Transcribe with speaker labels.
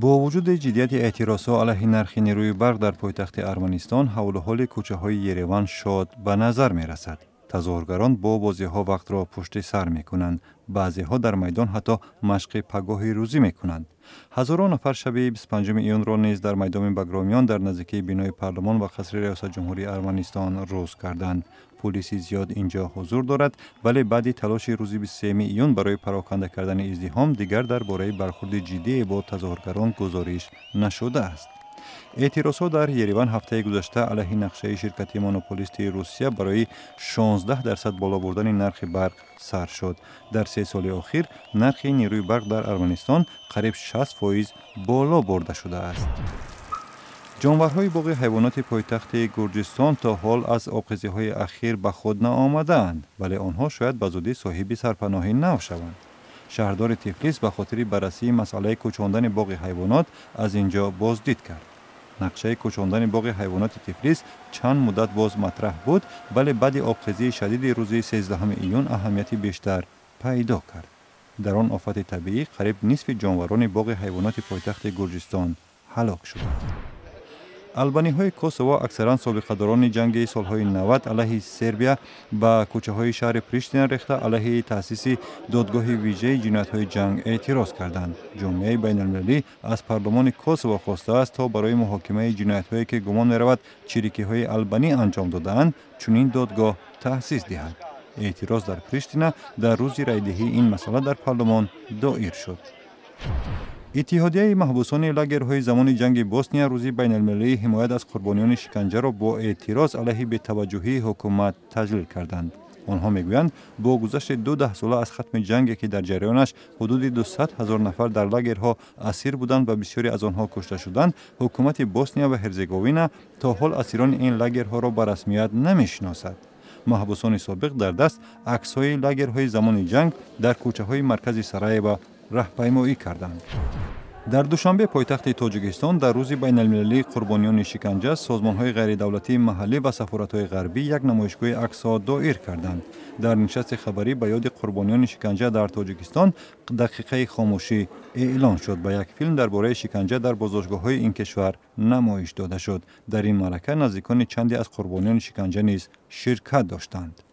Speaker 1: Бо вуҷуди ҷиддияти эътирозҳо алайҳи нархи нерӯи барқ дар пойтахти Арманистон, ҳавлуҳоли кӯчаҳои Ереван шод ба назар мерасад. Тазоҳургарон бо бозиҳо вақтро пушти сар мекунанд. Баъзеҳо дар майдон ҳатто машқи пагоҳи рӯзӣ мекунанд. Ҳазорон нафар шаби 25 июнро низ дар майдони Багромиён дар наздикии бинои парлумон ва қасри риёсатҷумҳурии Арманистон рӯз карданд. Пулиси зиёд инҷо ҳузур дорад, вале баъди талоши рӯзи 23 июн барои пароканда кардани издиҳом дигар дар бораи бархурди ҷиддие бо тазоҳургарон гузориш нашудааст. Эътирозҳо дар Ереван ҳафтаи гузашта алайҳи нақшаи ширкати монополисти Русия барои 16% боло бурдани нархи барқ сар шуд. Дар 3 соли охир нархи нерӯи барқ дар Арманистон қариб 60% боло бурда шудааст. Ҷонварҳои боғи ҳайвоноти пойтахти Гурҷистон то ҳол аз обхезиҳои ахир ба худ наомадаанд, вале онҳо шояд ба зудӣ соҳиби сарпаноҳи нав шаванд. Шаҳрдори Тифлис ба хотири баррасии масъалаи кӯчондани боғи ҳайвонот аз ин ҷо боздид кард. Нақшаи кӯчондани боғи ҳайвоноти Тифлис чанд муддат боз матраҳ буд, вале баъди обхезии шадиди рӯзи 13 июн аҳамияти бештар пайдо кард. Дар он офати табиӣ қариб нисфи ҷонварони боғи ҳайвоноти пойтахти Гурҷистон ҳалок шуданд. Албаниҳои Косово, аксаран собиқадорони ҷанги солҳои 90 алайҳи Сербия, ба кӯчаҳои шаҳри Приштина рехта, алайҳи таъсиси додгоҳи вижаи ҷиноятҳои ҷанг эътироз карданд. Ҷомеаи байналмилалӣ аз парлумони Косово хостааст, то барои муҳокимаи ҷиноятҳое, ки гумон меравад чирикиҳои албанӣ анҷом додаанд, чунин додгоҳ таъсис диҳад. Эътироз дар Приштина дар рӯзи райдиҳии ин масъала дар парлумон доир шуд. Иттиҳодияи маҳбусони лагерҳои замони ҷанги Босния рӯзи байналмилалии ҳимоят аз қурбониёни шиканҷаро бо эътироз алайҳи бетаваҷҷӯҳии ҳукумат таҷлил карданд. Онҳо мегӯянд, бо гузашти ду даҳсола аз хатми ҷанге, ки дар ҷараёнаш ҳудуди 200 000 нафар дар лагерҳо асир буданд ва бисёре аз онҳо кушта шуданд, ҳукумати Босния ва Ҳерзеговина то ҳол асирони ин лагерҳоро ба расмият намешиносад. Маҳбусони собиқ дар даст аксҳои лагерҳои замони ҷанг дар кӯчаҳои маркази Сараева раҳпаймоӣ карданд. Дар Душанбе, пойтахти Тоҷикистон, дар рӯзи байналмилалии қурбониёни шиканҷа созмонҳои ғайридавлатии маҳаллӣ ва сафоратҳои ғарбӣ як намоишгоҳи аксҳо доир карданд. Дар нишасти хабарӣ ба ёди қурбониёни шиканҷа дар Тоҷикистон дақиқаи хомӯшӣ эълон шуд ва як филм дар бораи шиканҷа дар боздоштгоҳҳои ин кишвар намоиш дода шуд. Дар ин маърака наздикони чанде аз қурбониёни шиканҷа низ ширкат доштанд.